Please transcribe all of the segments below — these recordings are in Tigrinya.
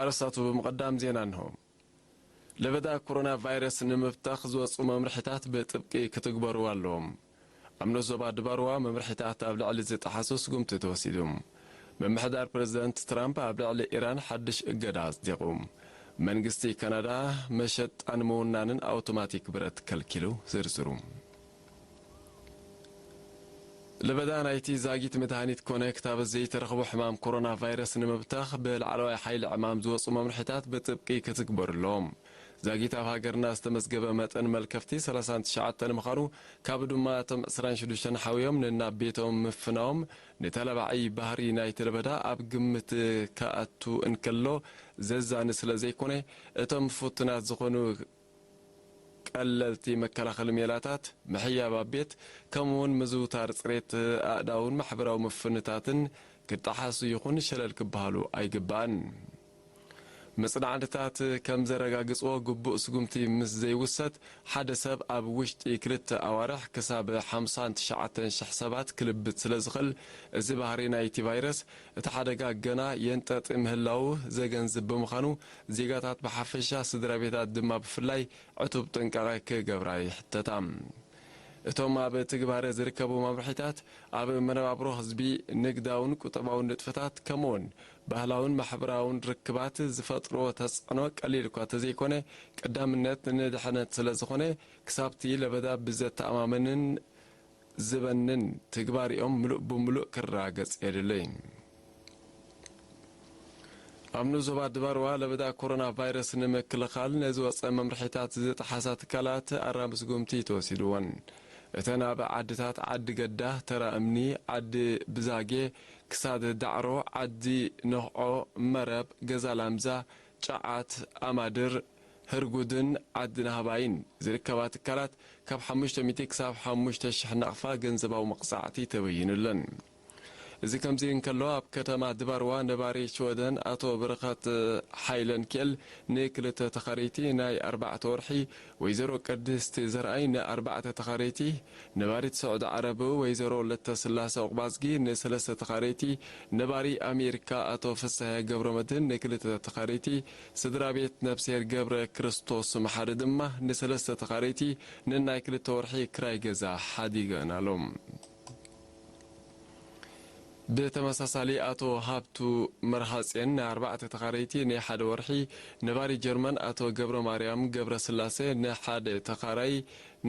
ኣርእስታቱ ብምቕዳም ዜና እንሆ። ለበዳ ኮሮና ቫይረስ ንምብታኽ ዝወፁ መምርሒታት ብጥብቂ ክትግበሩ ኣለዎም። ኣብ ንኡስ ዞባ ድባርዋ መምርሒታት ኣብ ልዕሊ ዝጠሓሱ ስጉምቲ ተወሲዱ። ምምሕዳር ፕረዚደንት ትራምፕ ኣብ ልዕሊ ኢራን ሓድሽ እገዳ ኣጽዲቑ። መንግስቲ ካናዳ መሸጣን ምውናንን ኣውቶማቲክ ብረት ከልኪሉ። ዝርዝሩ። ለበዳ ናይቲ ዛጊት መድሃኒት ኮነ ክታበት ዘይተረኽቦ ሕማም ኮሮና ቫይረስ ንምብታኽ ብላዕለዋይ ሓይሊ ዕማም ዝወፁ መምርሒታት ብጥብቂ ክትግበሩ ኣለዎም። ዛጊት ኣብ ሃገርና ዝተመዝገበ መጠን መልከፍቲ ሰላሳን ትሽዓተን ምዃኑ፣ ካብኡ ድማ እቶም ዕስራን ሽዱሽተን ሓውዮም ንናብ ቤቶም ምፍናዎም ንተላባዒ ባህሪ ናይቲ ለበዳ ኣብ ግምት ክኣቱ እንከሎ ዘዛኒ ስለ ዘይኮነ፣ እቶም ፍቱናት ዝኾኑ ቀለልቲ መከላኸሊ ሜላታት፣ ምሕያብ ኣብ ቤት፣ ከምኡውን ምዝውታር ጽሬት ኣእዳውን ማሕበራዊ ምፍንታትን ክጠሓሱ ይኹን ሸለል ክበሃሉ ኣይግባእን። መጽናዕትታት ከም ዘረጋግጽዎ፣ ግቡእ ስጉምቲ ምስ ዘይውሰድ፣ ሓደ ሰብ ኣብ ውሽጢ ክልተ ኣዋርሕ ክሳብ ሓምሳን ትሽዓተን ሽሕ ሰባት ክልብጥ ስለ ዝኽእል፣ እዚ ባህሪ ናይቲ ቫይረስ እቲ ሓደጋ ገና የንጠጢ ምህላዉ ዘገንዝብ ብምዃኑ፣ ዜጋታት ብሓፈሻ፣ ስድራ ቤታት ድማ ብፍላይ ዕቱብ ጥንቃቐ ክገብራ ይሕተታ። እቶም ኣብ ትግባረ ዝርከቡ መምርሒታት፣ ኣብ መነባብሮ ህዝቢ፣ ንግዳውን ቁጠባውን ንጥፈታት፣ ከምኡውን ባህላውን ማሕበራውን ርክባት ዝፈጥርዎ ተጽዕኖ ቀሊል እኳ ተዘይኮነ፣ ቀዳምነት ንድሕነት ስለ ዝኾነ፣ ክሳብቲ ለበዳ ብዘተኣማምንን ዝበንን ትግባሪኦም ምሉእ ብምሉእ ክረጋገጽ የድሊ። ኣብ ንኡስ ዞባ ድባርዋ ለበዳ ኮሮና ቫይረስ ንምክልኻል ንዝወፀ መምርሒታት ዝጠሓሳ ትካላት ኣራሚ ስጉምቲ ተወሲድወን። እተን ኣብ ዓድታት ዓዲ ገዳ፣ ተራ እምኒ፣ ዓዲ ብዛጌ፣ ክሳድ ዳዕሮ፣ ዓዲ ነኽዖ፣ መረብ፣ ገዛ ላምዛ፣ ጨዓት፣ ኣማድር፣ ህርጉድን ዓዲ ናህባይን ዝርከባ ትካላት ካብ ሓሙሽተ ሚእቲ ክሳብ ሓሙሽተ ሽሕ ናቕፋ ገንዘባዊ መቕጻዕቲ ተበይኑለን። እዚ ከምዚ እንከሎ፣ ኣብ ከተማ ድባርዋ ነባሪ ሽወደን ኣቶ በረኸት ሓይለንኬል ንክልተ ተኻረይቲ ናይ ኣርባዕተ ወርሒ፣ ወይዘሮ ቅድስቲ ዘርኣይ ንኣርባዕተ ተኻረይቲ፣ ነባሪት ስዑዲ ዓረብ ወይዘሮ ለተስላሰ ዑቕባዝጊ ንሰለስተ ተኻረይቲ፣ ነባሪ ኣሜሪካ ኣቶ ፍስሐ ገብረመድህን ንክልተ ተኻረይቲ፣ ስድራ ቤት ነፍስሄር ገብረ ክርስቶስ መሓሪ ድማ ንሰለስተ ተኻረይቲ ንናይ ክልተ ወርሒ ክራይ ገዛ ሓዲገናሎም። ብተመሳሳሊ፣ ኣቶ ሃብቱ መርሃጼን ንኣርባዕተ ተኻረይቲ ንሓደ ወርሒ፣ ነባሪ ጀርመን ኣቶ ገብረ ማርያም ገብረ ስላሴ ንሓደ ተኻራይ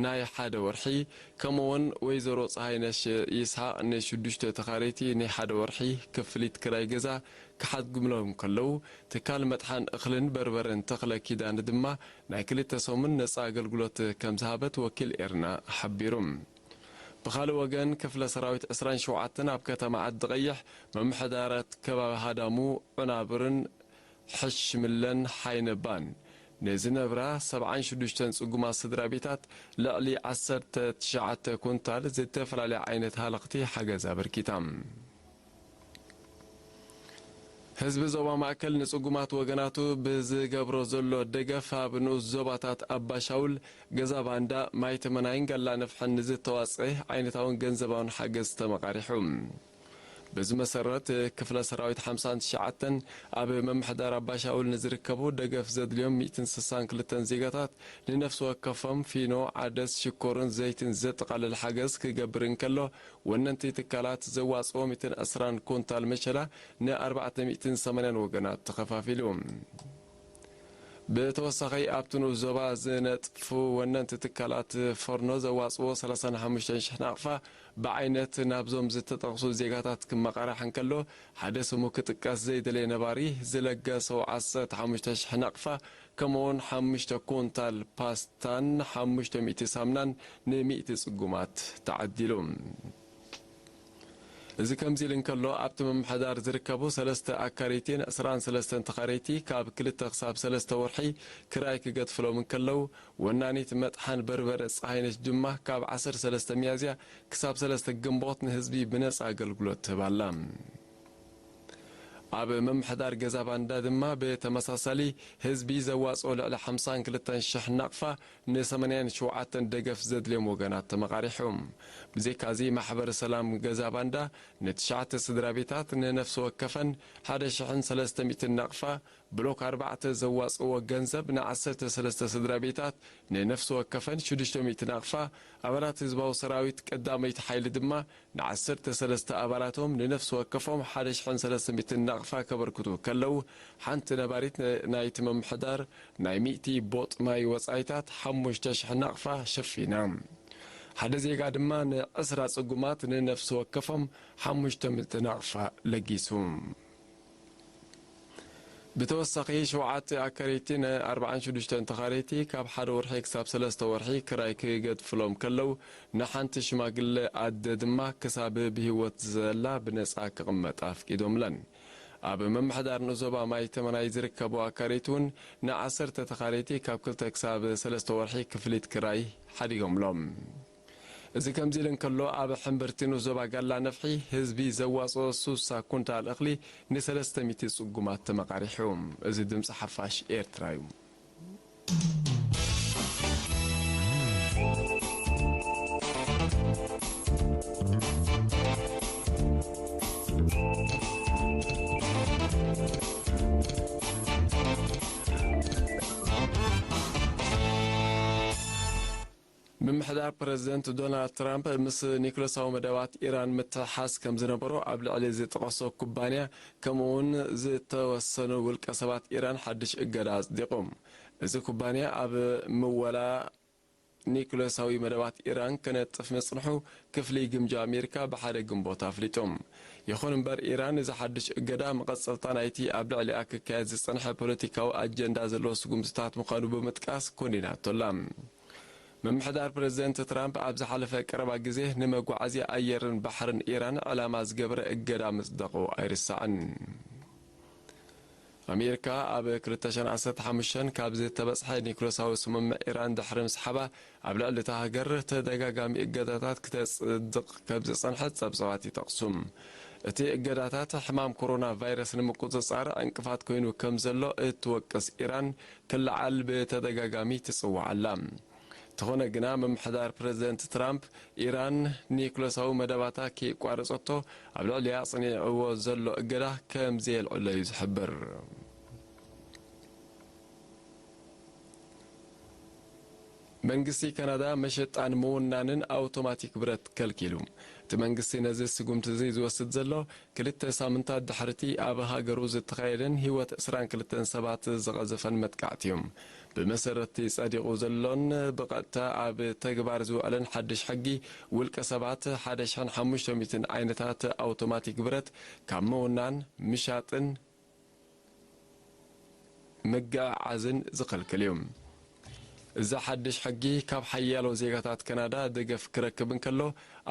ናይ ሓደ ወርሒ፣ ከምኡውን ወይዘሮ ፀሃይነሽ ይስሓቕ ንሽዱሽተ ተኻረይቲ ናይ ሓደ ወርሒ ክፍሊት ክራይ ገዛ ክሓድጉሎም ከለዉ፣ ትካል መጥሓን እኽልን በርበረን ተኽለ ኪዳነ ድማ ናይ ክልተ ሰሙን ነፃ ኣገልግሎት ከም ዝሃበት ወኪል ኤርና ሓቢሩ። ብኻልእ ወገን፣ ክፍለ ሰራዊት ዕስራን ሸውዓተን ኣብ ከተማ ዓዲ ቀይሕ፣ ምምሕዳራት ከባቢ ሃዳሙ፣ ዑናብርን ሕሽምለን ሓይነባን ንዝነብራ ሰብዓን ሽዱሽተን ጽጉማት ስድራ ቤታት ልዕሊ ዓሰርተ ትሽዓተ ኩንታል ዝተፈላለየ ዓይነት ሃለኽቲ ሓገዝ ኣበርኪታ። ህዝቢ ዞባ ማእከል ንጽጉማት ወገናቱ ብዝገብሮ ዘሎ ደገፍ፣ ኣብ ንኡስ ዞባታት ኣባሻውል፣ ገዛ ባንዳ፣ ማይ ተመናይን ጋላ ነፍሐን ንዝተዋጽአ ዓይነታውን ገንዘባውን ሓገዝ ተመቓሪሑ። በዚ መሰረት፣ ክፍለ ሰራዊት ሓምሳን ትሽዓተን ኣብ ምምሕዳር ኣባሻውል ንዝርከቡ ደገፍ ዘድልዮም ሚእትን ስሳን ክልተን ዜጋታት ንነፍሲ ወከፎም ፊኖ፣ ዓደስ፣ ሽኮርን ዘይትን ዘጠቓለለ ሓገዝ ክገብር እንከሎ፣ ወነንቲ ትካላት ዘዋጽኦ ሚእትን ዕስራን ኩንታል መሸላ ንኣርባዕተ ሚእትን ሰማንያን ወገናት ተኸፋፊሉ። ብተወሳኺ፣ ኣብቲ ንኡስ ዞባ ዝነጥፉ ወነንቲ ትካላት ፎርኖ ዘዋጽዎ ሰላሳን ሓሙሽተን ሽሕ ናቕፋ ብዓይነት ናብዞም ዝተጠቕሱ ዜጋታት ክመቓራሕ እንከሎ፣ ሓደ ስሙ ክጥቀስ ዘይደለየ ነባሪ ዝለገሶ ዓሰርተ ሓሙሽተ ሽሕ ናቕፋ፣ ከምኡውን ሓሙሽተ ኩንታል ፓስታን ሓሙሽተ ሚእቲ ሳምናን ንሚእቲ ጽጉማት ተዓዲሉ። እዚ ከምዚ ኢሉ እንከሎ፣ ኣብቲ ምምሕዳር ዝርከቡ ሰለስተ ኣካረይቲን ዕስራን ሰለስተን ተኻረይቲ ካብ ክልተ ክሳብ ሰለስተ ወርሒ ክራይ ክገድፍሎም እንከለዉ፣ ወናኒት መጥሓን በርበረ ጸሃይነሽ ድማ ካብ ዓሰርተ ሰለስተ ሚያዝያ ክሳብ ሰለስተ ግንቦት ንህዝቢ ብነጻ ኣገልግሎት ትህብ ኣላ። ኣብ ምምሕዳር ገዛ ባንዳ ድማ ብተመሳሳሊ ህዝቢ ዘዋፅኦ ልዕሊ ሓምሳን ክልተን ሽሕ ናቕፋ ንሰማንያን ሸውዓተን ደገፍ ዘድልዮም ወገናት ተመቓሪሑ። ብዘይካዚ ማሕበር ሰላም ገዛ ባንዳ ንትሽዓተ ስድራ ቤታት ንነፍሲ ወከፈን ሓደ ሽሕን ሰለስተ ሚእትን ናቕፋ ብሎክ ኣርባዕተ ዘዋጽእዎ ገንዘብ ንዓሰርተ ሰለስተ ስድራ ቤታት ንነፍሲ ወከፈን ሽዱሽተ ሚእቲ ናቕፋ፣ ኣባላት ህዝባዊ ሰራዊት ቀዳመይቲ ሓይሊ ድማ ንዓሰርተ ሰለስተ ኣባላቶም ንነፍሲ ወከፎም ሓደ ሽሕን ሰለስተ ሚእትን ናቕፋ ከበርክቱ ከለዉ፣ ሓንቲ ነባሪት ነ-፣ ናይቲ ምምሕዳር ናይ ሚእቲ ቦጥ ማይ ወጻኢታት ሓሙሽተ ሽሕ ናቕፋ ሸፊና። ሓደ ዜጋ ድማ ንዕስራ ጽጉማት ንነፍሲ ወከፎም ሓሙሽተ ሚእቲ ናቕፋ ለጊሱ። ብተወሳኺ፣ ሸውዓተ ኣካረይቲ ን ኣርባዓን ሽዱሽተን ተኻረይቲ ካብ ሓደ ወርሒ ክሳብ ሰለስተ ወርሒ ክራይ ክገድፍሎም ከለዉ፣ ንሓንቲ ሽማግለ ኣደ ድማ ክሳብ ብህይወት ዘላ ብነጻ ክቕመጥ ኣፍቂዶምለን። ኣብ ምምሕዳር ንዞባ ማይ ተመናይ ዝርከቡ ኣካረይቲ እውን ንዓሰርተ ተኻረይቲ ካብ ክልተ ክሳብ ሰለስተ ወርሒ ክፍሊት ክራይ ሓዲጎምሎም። እዚ ከምዚ ኢሉ እንከሎ፣ ኣብ ሕምብርቲ ንኡስ ዞባ ጋላ ነፍሒ ህዝቢ ዘዋጽኦ ሱሳ ኩንታል እኽሊ ንሰለስተ ሚእቲ ጽጉማት ተመቓሪሑ። እዚ ድምጺ ሓፋሽ ኤርትራ እዩ። ምምሕዳር ፕረዚደንት ዶናልድ ትራምፕ ምስ ኒክለሳዊ መደባት ኢራን ምትሕሓዝ ከም ዝነበሮ ኣብ ልዕሊ ዝጠቐሶ ኩባንያ፣ ከምኡውን ዝተወሰኑ ውልቀ ሰባት ኢራን ሓድሽ እገዳ ኣጽዲቑ። እዚ ኩባንያ ኣብ ምወላ ኒክለሳዊ መደባት ኢራን ከነጥፍ ምጽንሑ ክፍሊ ግምጃ ኣሜሪካ ብሓደ ግንቦት ኣፍሊጡ። ይኹን እምበር፣ ኢራን እዚ ሓድሽ እገዳ መቐጸልታ ናይቲ ኣብ ልዕሊኣ ክካየድ ዝጸንሐ ፖለቲካዊ ኣጀንዳ ዘለዎ ስጉምትታት ምዃኑ ብምጥቃስ ኮኒናቶ ኣላ። ምምሕዳር ፕረዚደንት ትራምፕ ኣብ ዝሓለፈ ቀረባ ግዜ ንመጓዓዝያ ኣየርን ባሕርን ኢራን ዕላማ ዝገበረ እገዳ ምጽዳቑ ኣይርሳዕን። ኣሜሪካ ኣብ ክልተ ሽሕን ዓሰርተ ሓሙሽተን ካብ ዝተበጽሐ ኒክለሳዊ ስምምዕ ኢራን ድሕሪ ምስሓባ፣ ኣብ ልዕሊ እታ ሃገር ተደጋጋሚ እገዳታት ክተጽድቕ ከም ዝጸንሐት ጸብጻባት ይጠቕሱ። እቲ እገዳታት፣ ሕማም ኮሮና ቫይረስ ንምቁጽጻር ዕንቅፋት ኮይኑ ከም ዘሎ እትወቅስ ኢራን፣ ክለዓል ብተደጋጋሚ ትጽውዕ ኣላ። እንተኾነ ግና፣ ምምሕዳር ፕረዚደንት ትራምፕ፣ ኢራን ኒክለሳዊ መደባታ ከየቋረጸቶ ኣብ ልዕሊኣ ኣጽኒዕዎ ዘሎ እገዳ ከም ዘየልዕሎ እዩ ዝሕብር። መንግስቲ ካናዳ መሸጣን ምውናንን ኣውቶማቲክ ብረት ከልኪሉ። እቲ መንግስቲ ነዚ ስጉምቲ እዚ ዝወስድ ዘሎ፣ ክልተ ሳምንታት ድሕርቲ ኣብ ሃገሩ ዝተኻየደን ህይወት ዕስራን ክልተን ሰባት ዝቐዘፈን መጥቃዕቲ እዩ። ብመሰረት እቲ ጸዲቑ ዘሎን ብቐጥታ ኣብ ተግባር ዝውዕልን ሓድሽ ሕጊ፣ ውልቀ ሰባት ሓደ ሽሕን ሓሙሽተ ሚእትን ዓይነታት ኣውቶማቲክ ብረት ካብ ምውናን፣ ምሻጥን ምግዕዓዝን ዝኸልክል እዩ። እዚ ሓድሽ ሕጊ ካብ ሓያሎ ዜጋታት ካናዳ ደገፍ ክረክብ እንከሎ፣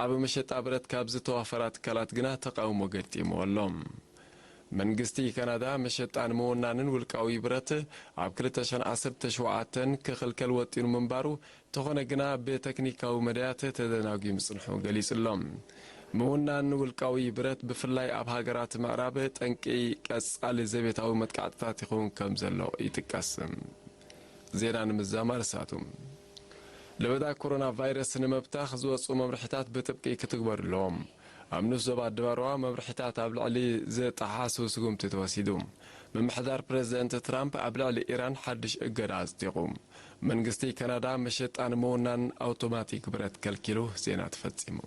ኣብ መሸጣ ብረት ካብ ዝተዋፈራ ትካላት ግና ተቓውሞ ገጢምዎ ኣሎ። መንግስቲ ካናዳ መሸጣን ምውናንን ውልቃዊ ብረት ኣብ ክልተ ሽሕን ዓሰርተ ሸውዓተን ክኽልከል ወጢኑ ምንባሩ፣ እንተኾነ ግና ብተክኒካዊ መዳያት ተደናጒዩ ምጽንሑ ገሊጹ ኣሎ። ምውናን ውልቃዊ ብረት ብፍላይ ኣብ ሃገራት ምዕራብ ጠንቂ ቀጻሊ ዘቤታዊ መጥቃዕትታት ይኸውን ከም ዘሎ ይጥቀስ። ዜና ንምዝዛም ኣርእስታቱ። ለበዳ ኮሮና ቫይረስ ንምብታኽ ዝወጹ መምርሒታት ብጥብቂ ክትግበሩ ኣለዎም። ኣብ ንኡስ ዞባ ኣደባርዋ መምርሒታት ኣብ ልዕሊ ዝጠሓሱ ስጉምቲ ተወሲዱ። ምምሕዳር ፕረዚደንት ትራምፕ ኣብ ልዕሊ ኢራን ሓድሽ እገዳ ኣጽዲቑ። መንግስቲ ካናዳ መሸጣን ምውናን ኣውቶማቲክ ብረት ከልኪሉ። ዜና ተፈጺሙ።